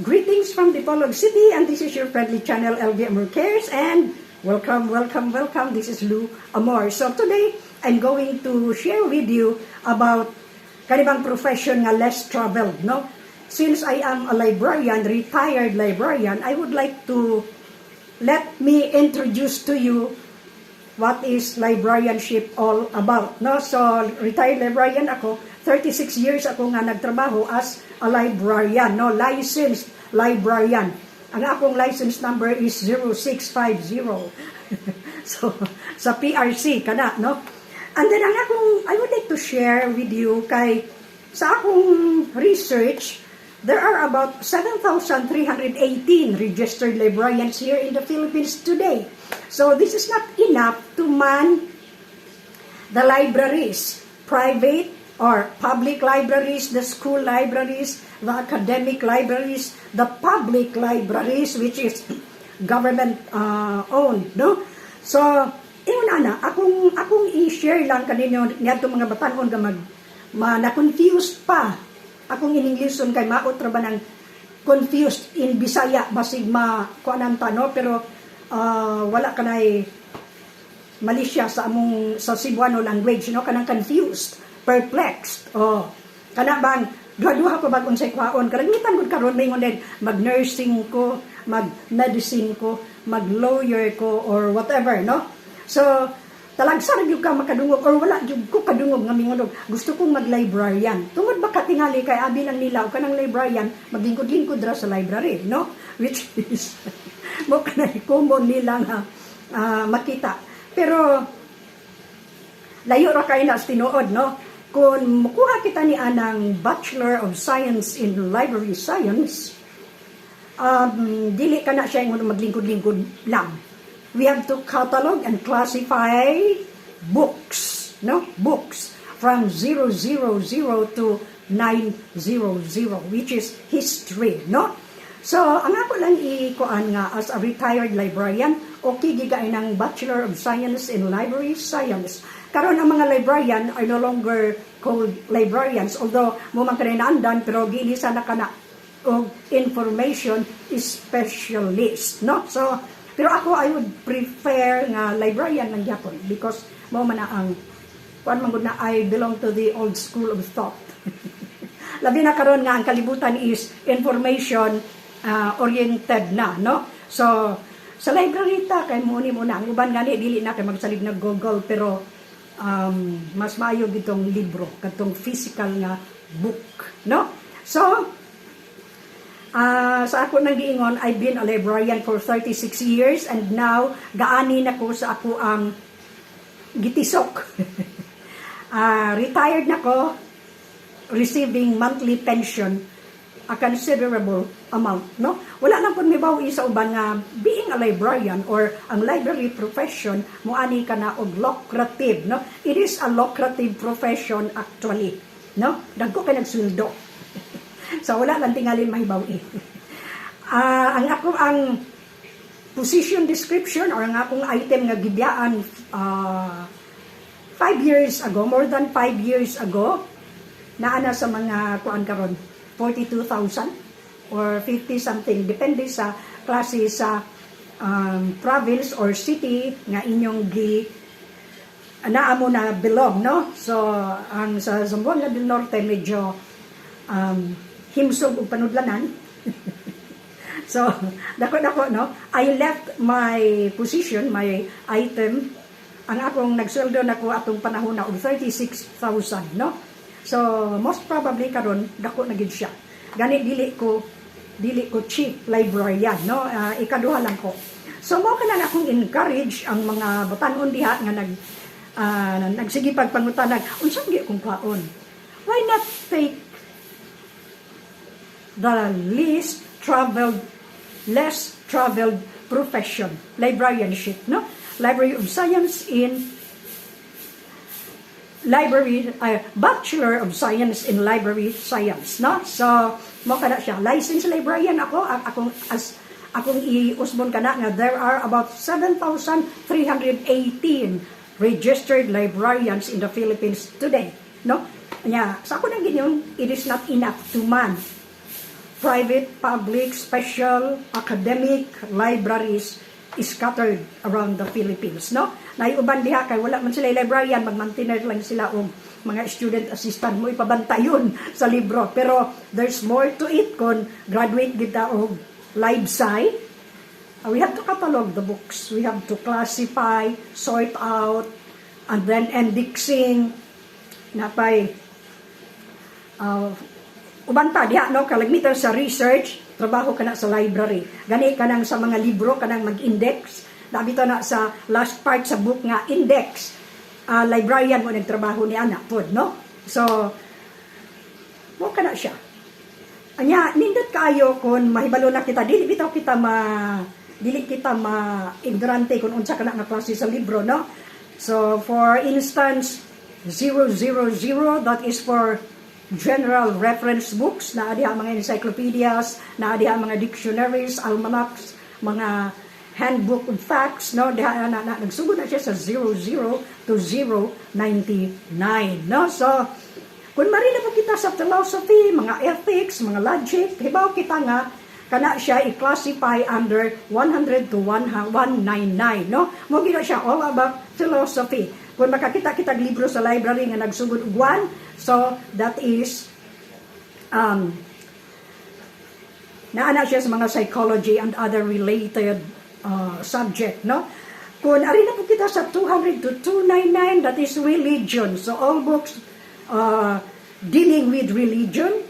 Greetings from Dipolog City, and this is your friendly channel, LV Amor Cares, and welcome, welcome, welcome. This is Lou Amor. So today, I'm going to share with you about kani bang profession nga less traveled, no? Since I am a librarian, retired librarian, I would like to let me introduce to you what is librarianship all about, no? So retired librarian ako, 36 years ako nga nagtrabaho as a librarian, no? Licensed librarian. Ang akong license number is 0650. So sa PRC kana, no? And then ang akong I would like to share with you kay sa akong research, there are about 7,318 registered librarians here in the Philippines today. So this is not enough to man the libraries, private or public libraries, the school libraries, the academic libraries, the public libraries, which is government owned, no? So, ingon ana, akong i-share lang kaninyo niadto mga batan-on nga mag ma na-confused pa. Akong in-Englishon kay maot ra ba ng confused in Bisaya, basig ma kuanan ta, no? Pero wala kanay malisya sa among sa Cebuano language, no? Kanang confused, perplexed. Oh, kana bang duha-duha ko bag unsay kwaon. Kalamitan gud karon maingon din mag-nursing ko, mag-medicine ko, mag-lawyer ko or whatever, no? So talagsa ra gyud ka makadungog or wala gyud ko kadungog nga mingon og gusto kong mag-librarian. Tungod ba katingali kay abi lang nila og kanang librarian maglingkod-lingkod ra sa library, no? Which is mo kanay common nila nga makita. Pero layo ra kay na sa tinuod, no? Kung mukuha kita ni anang Bachelor of Science in Library Science, dili ka na siya ingon maglingkod-lingkod lang. We have to catalog and classify books, no? Books from 000 to 900, which is history, no? So, ang ako lang ikuan nga as a retired librarian, okay gigay ng Bachelor of Science in Library Science. Karon ang mga librarian are no longer called librarians, although mo man kanay naandan, pero giilisa na kana og information specialist, no? So, pero ako, I would prefer nga librarian lang gyapon because mao man na ang kuan man gud na, I belong to the old school of thought. Labi na karon nga ang kalibutan is information oriented na, no? So, sa library ta kay mo ni mo na ang uban gani dili na kay magsalig na Google, pero mas maayo gitong libro katong physical nga book, no? So, sa ako nang giingon, I've been a librarian for 36 years and now gaani na ko sa ako ang gitisok. Retired na ko, receiving monthly pension, a considerable amount, no? Wala lang pud mibawi sa uban nga being a librarian or ang library profession moani ka na og lucrative, no? It is a lucrative profession actually, no? Dagko kay nagsweldo. So wala lang tingalin mahibaw-i. Ang ako ang position description or ang akong item nga gibiyaan 5 years ago, more than 5 years ago, naa na sa mga kuan karon 42,000 or 50 something, depende sa klase sa province or city nga inyong gi naa mo na belong, no? So ang sa Zamboanga del Norte medyo himsog og panudlanan. So dako dako, no? I left my position, my item. Ang akong nagsweldo nako atong panahon na og 36,000, no? So most probably karon dako na gid siya. Gani dili ko chief librarian, no? Ikaduha lang ko. So mo kana akong encourage ang mga batan-on diha nga nagsige pagpangutanag unsa gyud akong kwaon. Why not take the least traveled less traveled profession, librarianship, no? Library of Science in Library, Bachelor of Science in Library Science, no? So, mo kana siya. Licensed librarian ako, ang akong as akong iusbon kana nga there are about 7,318 registered librarians in the Philippines today, no? Nya, sa ako nang ginyon, it is not enough to man private, public, special, academic libraries scattered around the Philippines, no? Naay uban diha kay wala man sila librarian, mag-maintainer lang sila og mga student assistant mo ipabantayon sa libro. Pero there's more to it kung graduate kita og lib sci. We have to catalog the books. We have to classify, sort out, and then indexing. Napay uban pa diha, no? Kalagmitan sa research, trabaho kana sa library. Gani kanang sa mga libro, kanang mag-index, labi to na sa last part sa book nga index, librarian mo nagtrabaho ni ana pod, no? So mo kana siya. Anya, nindot kaayo kung mahibalo na kita, dili kita ma ignorante kung unsa kana nga klase sa libro, no? So for instance, 000, that is for general reference books na diha mga encyclopedias, na diha mga dictionaries, almanacs, mga handbook of facts, no? Diha na nagsugod na siya sa 00 to 099, no? So kung marina po kita sa philosophy, mga ethics, mga logic, hibaw kita nga kana siya i-classify under 100 to 199, no? Mo gina siya all about philosophy. Kung makakita kita libro sa library nga nagsugod og 1, so that is naana siya sa mga psychology and other related subject, no? Kung ari na po kita sa 200 to 299, that is religion. So all books dealing with religion,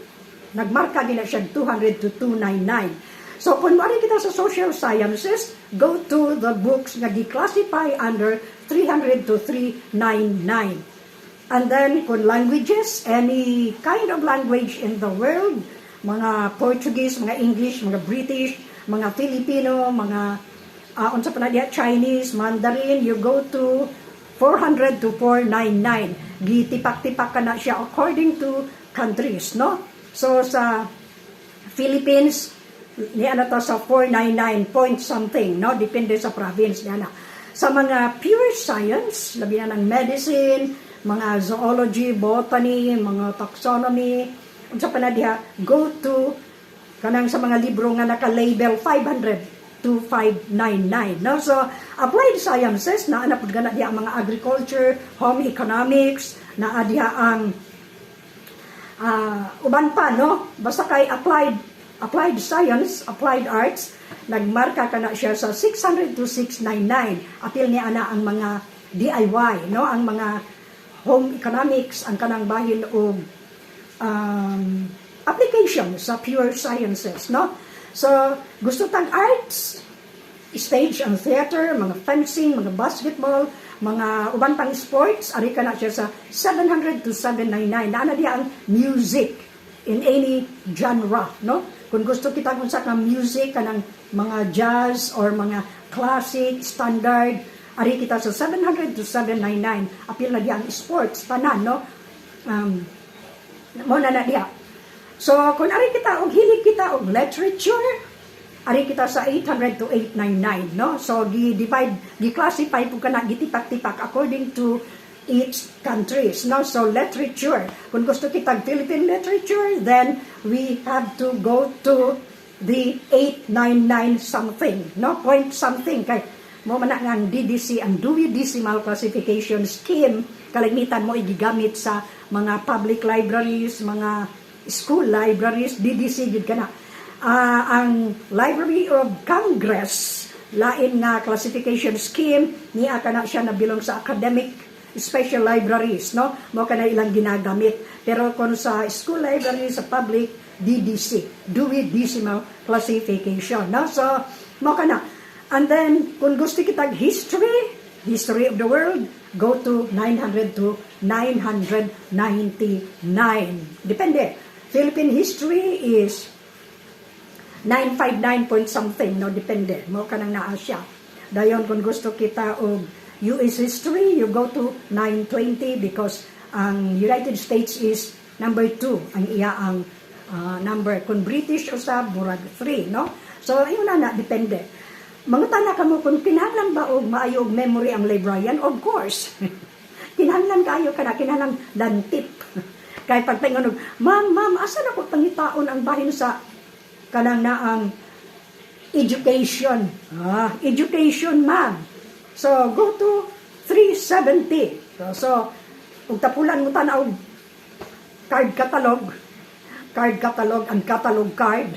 nagmarka gina siya 200 to 299. So kung moari kita sa social sciences, go to the books nga gi-classify under 300 to 399. And then kung languages, any kind of language in the world, mga Portuguese, mga English, mga British, mga Filipino, mga unsa pa na diha, Chinese, Mandarin, you go to 400 to 499. Gitipak-tipak ka na siya according to countries, no? So sa Philippines, niya na to sa 499 point something, no? Depende sa province niya na. Sa mga pure science, labi na ng medicine, mga zoology, botany, mga taxonomy, unsa pa na diha, go to kanang sa mga libro nga naka-label 500 to 599, no? So applied sciences, naa na pud gana diha ang mga agriculture, home economics, naa diha ang uban pa, no? Basta kay applied science, applied arts, nagmarka ka na siya sa 600 to 699. Apil niya ana ang mga DIY, no? Ang mga home economics, ang kanang bahin og application sa pure sciences, no? So, gusto tang arts, stage and theater, mga fencing, mga basketball, mga uban pang sports, ari ka na siya sa 700 to 799. Naa na diha ang music in any genre, no? Kung gusto kita kung sa ka music, kanang mga jazz or mga classic, standard, ari kita sa 700 to 799. Apil na diha ang sports, tanan, no? Mo na na diha. So, kung ari kita og hilig kita og literature, ari kita sa 800 to 899, no? So, gi-divide, gi-classify po kana, gitipak-tipak according to each countries, no? So, literature. Kung gusto kita Philippine literature, then we have to go to the 899 something, no? Point something. Kay, mo man na nga ang DDC, ang Dewey Decimal Classification Scheme, kalimitan mo igigamit sa mga public libraries, mga school libraries, DDC gid kana. Ang Library of Congress, lain nga classification scheme, niya kana siya na belong sa academic special libraries, no? Mo kana ilang ginagamit. Pero kung sa school library, sa public, DDC, Dewey Decimal Classification, no? So, mo kana. And then, kung gusto kitag history, history of the world, go to 900 to 999. Depende. Philippine history is 959 point something, no? Depende. Mo kanang naa siya. Dayon, kung gusto kita og US history, you go to 920 because ang United States is number 2, ang iya ang number. Kung British usab, murag 3, no? So, ayun na na, depende. Mangutana ka mo kung kinahanglan ba og maayo og memory ang librarian? Of course. Kinahanglan kayo kana, kinahanglan lantip. Kay pagpaingon og, "Ma'am, ma'am, asa na ko pangitaon ang bahin sa Kanang naang education. Ah, education, ma'am. So, go to 370. So, ug tapulan mo tan-aw card catalog, ang catalog card.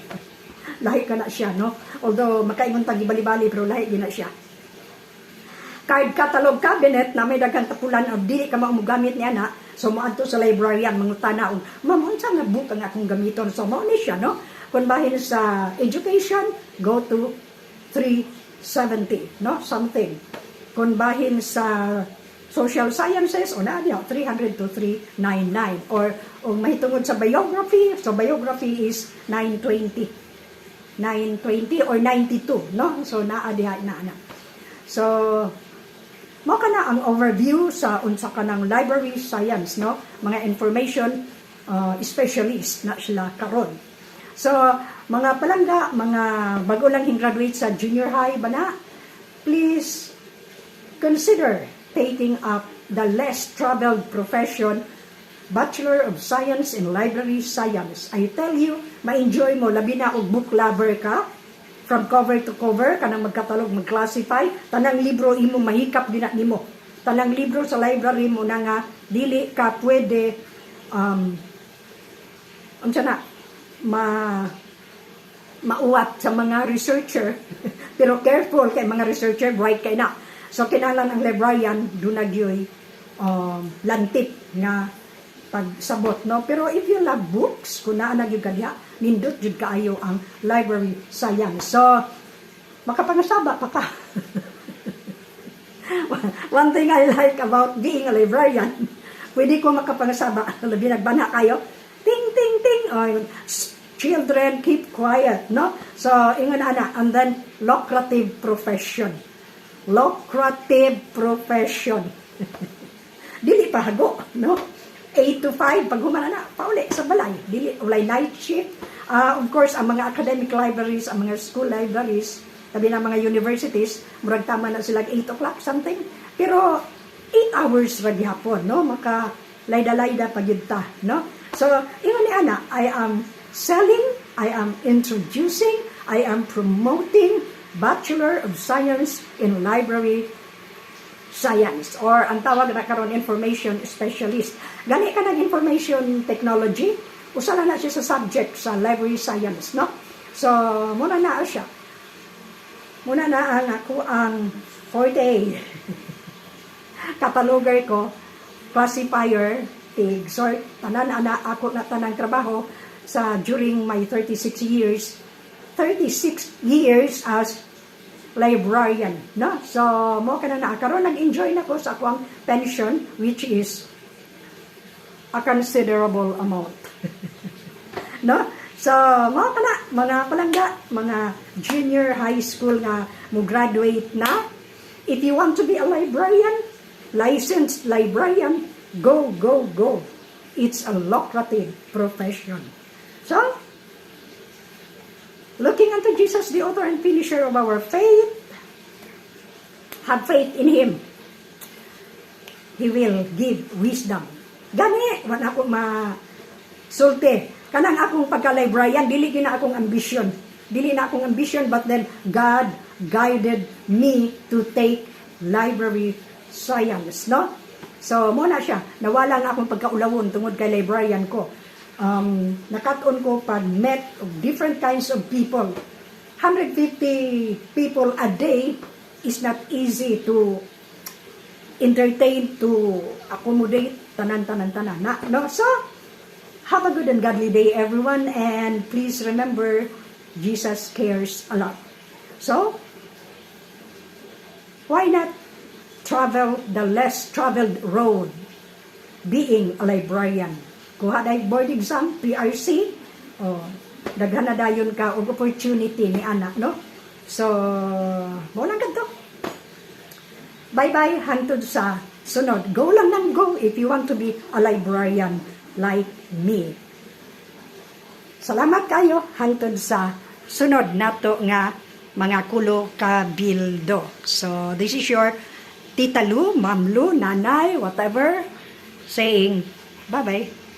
Lahi ka na siya, no? Although, makaingon tag ibali-bali, pero lahi din na siya. Card catalog cabinet na may daghan tapulan og dili ka mao gamit niya na, so moadto sa librarian, mangutana og, "Ma'am, unsa nga book ang akong gamiton?" So mao ni siya, no? Kung bahin sa education, go to 370, no, something. Kung bahin sa social sciences o na diha 300 to 399, or og mahitungod sa biography, so biography is 920, 920 or 92, no? So naa diha na ana. So mao kana ang overview sa unsa kanang library science, no? Mga information specialist na sila karon. So mga palangga, mga bago lang hing graduate sa junior high ba na, please consider taking up the less traveled profession, Bachelor of Science in Library Science. I tell you, ma-enjoy mo, labi na og book lover ka, from cover to cover, kanang magkatalog, mag-classify, tanang libro imo mahikap din na nimo. Tanang libro sa library mo na nga, dili ka pwede, unsa na, mauwat sa mga researcher. Pero careful kay mga researcher, bright kay na. So kinahanglan ang librarian duna gyoy lantip nga pagsabot, no? Pero if you love books, kung naa na gyud ka diha, nindot jud kaayo ang library science. So makapangasaba pa ka. One thing I like about being a librarian, pwede ko makapangasaba, labi nagbana kayo, ting ting ting, oh, yun. "Shh, children, keep quiet," no? So ingon ana. And then lucrative profession, lucrative profession, dili pa hago, no? 8 to 5, pag human na, pauli sa balay, dili ulay night shift. Ah, of course, ang mga academic libraries, ang mga school libraries, labi na mga universities, murag tama na sila 8 o'clock something, pero 8 hours ra gihapon, no? Maka layda-layda pa gyud ta, no? So ingon ni ana, I am selling, I am introducing, I am promoting Bachelor of Science in Library Science or ang tawag na karon, information specialist. Gani ka ng information technology, usa na na siya sa subject sa library science, no? So, muna na siya. Muna na ang ako ang forte. Cataloger ko, classifier, tig sort, tanan ana ako na tanang trabaho sa during my 36 years, 36 years as librarian, no? So, mo kana na karon nag-enjoy na ko sa akong pension, which is a considerable amount, no? So, mo kana mga palangga, mga junior high school nga mo graduate na, if you want to be a librarian, licensed librarian, go, go, go. It's a lucrative profession. So, looking unto Jesus, the author and finisher of our faith, have faith in Him. He will give wisdom. Gani, wala ako ma sulti. Kanang akong pagka-librarian, dili gina akong ambisyon. Dili na akong ambition, but then God guided me to take library science, no? So, mo na siya. Nawala nga akong pagkaulawon tungod kay librarian ko. Nakat-on ko pag met of different kinds of people. 150 people a day is not easy to entertain, to accommodate, tanan, tanan, tanan. Na, no? So, have a good and godly day, everyone. And please remember, Jesus cares a lot. So, why not travel the less traveled road, being a librarian? Kuha na board exam, PRC, oh, daghan na dayon ka og opportunity ni ana, no? So, mo lang kadto. Bye-bye, hangtod sa sunod. Go lang nang go if you want to be a librarian like me. Salamat kayo, hangtod sa sunod nato nga mga kulo kabildo. So, this is your Tita Lu, Ma'am Lu, Nanay, whatever, saying bye-bye.